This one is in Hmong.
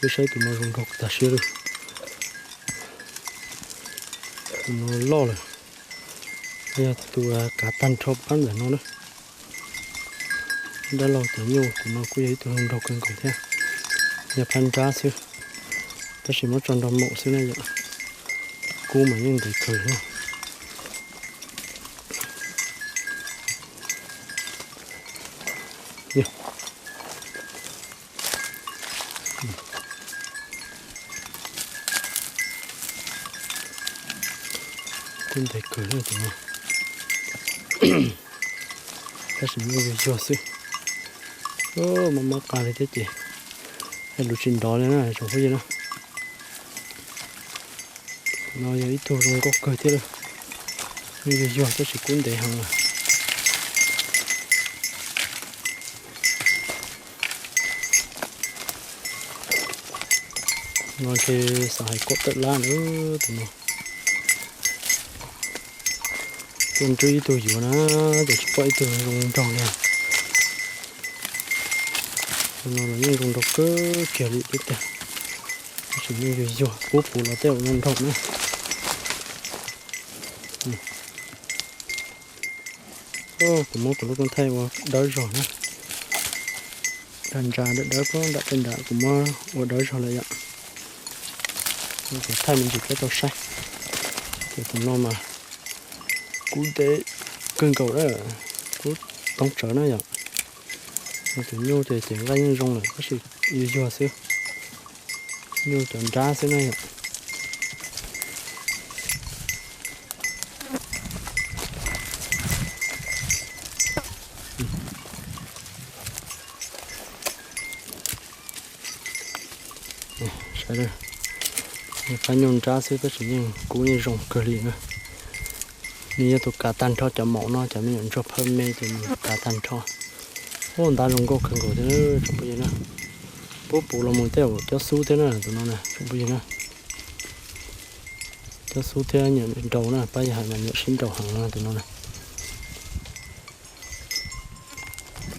Saib tus no zoo nraug tag siab li. Tus no loj lawm. Yog tus kav tag nrho pab ntawm no na. Dab laug cov nyuj, tus no kuj yog ib tug zoo nraug kawg nkaus thiab. Yog phab nrab xwb, tab sis muab tso nrog maum xwb na yom. Kub mas yeej ntev kawg na. Kub ntev kawg na tus no. Tab sis yeej yuag yuag xwb. Mob mob qas li thiab ces hais lus tsis nrov li na tsoom phooj ywg na. No yog ib tug zoo nkauj kawg thiab lawm. Yeej yuag yuag tab sis kub ntev heev lawm. No ces xav hais kaum tawm lab na tus no. Tuaj nrhiav ib tug yuav na, ces tsis pom ib tug zoo nraug li. Tus no los yeej zoo nraug kawg kiag li thiab tiag. Tab sis yeej yuag yuag, kub puv los tej zaum zoo nraug na. Kuv muab kuv lub koob thaij ua dawb zog na. Dag ntsa dawb dawb pob nram tej nram kuv muab ua dawb zog lawm yom. Kuv thaij me ntsis peb tau saib. Ces tus no mas kub ntev kawg nkaus na, kub toob tsawv na yom. Tus nyuj ces ces nqaij yeej zoo lawm tab sis yuag yuag xwb. Nyuj cov nrab xwb na yom. Saib, phab nyuj nrab xwb tab sis yeej kub yeej zoo kawg li na. Nws yog tus kav tag nrho cov maum no, cov me nyuam ntsuag phaw me ces nws kav tag nrho. Ub, ntab zoo nkauj kawg nkaus thiab tsoom phooj ywg na. Puab puv los mus tej zaum cob xub thiab na tus no na tsoom phooj ywg na. Cob xub thiab nyiam nraus na, pab yog hais mas nyiam sib nraus heev no tus no na.